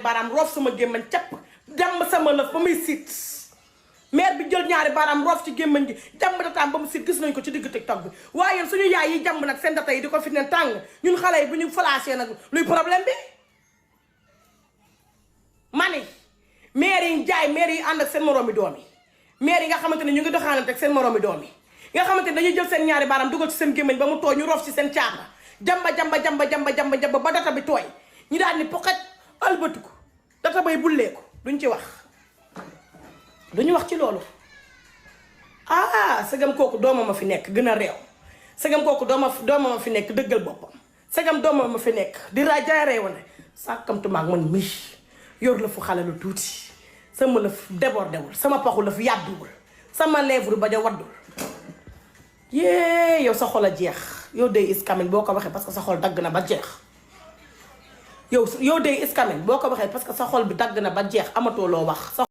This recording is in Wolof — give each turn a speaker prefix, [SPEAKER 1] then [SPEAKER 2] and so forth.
[SPEAKER 1] baaraam roof sama gémmañ capp jàmm sama lëf ba muy siit maire bi jël ñaari baaraam roof ci gémmañ gi jàmm dataam ba mu siit gis nañ ko ci digg TikTok bi waaye yéen suñu yaay yi jàmm nag seen data yi di ko fi ne tàng ñun xale yi bu ñu flashé nag luy problème bi mani maire yi jaay maire yi ànd ak seen moroomi doom yi maire yi nga xamante ne ñu ngi doxaanante ak seen moroomi doom yi nga xamante ne dañuy jël seen ñaari baaraam dugal ci seen gémmañ ba mu tooy ñu roof ci seen caaba jamba ba data bi tooy ñu daal ni poqet albatiku data bay bulleeku duñ ci wax duñu wax ci loolu sagam kooku doomam a fi nekk gën a réew sagam kooku doomam a fi nekk dëggal boppam sagam doomam a fi nekk di raja réew ne sàkkamtumaak man mi yor la fu xale lu tuuti sama la fu débordewul sama paxu la fu yàdduwul sama lèvre ba ja waddul yée yow sa xol a jeex yow day is coming boo ko waxee parce que sa xol dagg na ba jeex yow day is coming boo ko waxee parce que sa xol bi dagg na ba jeex amatoo loo wax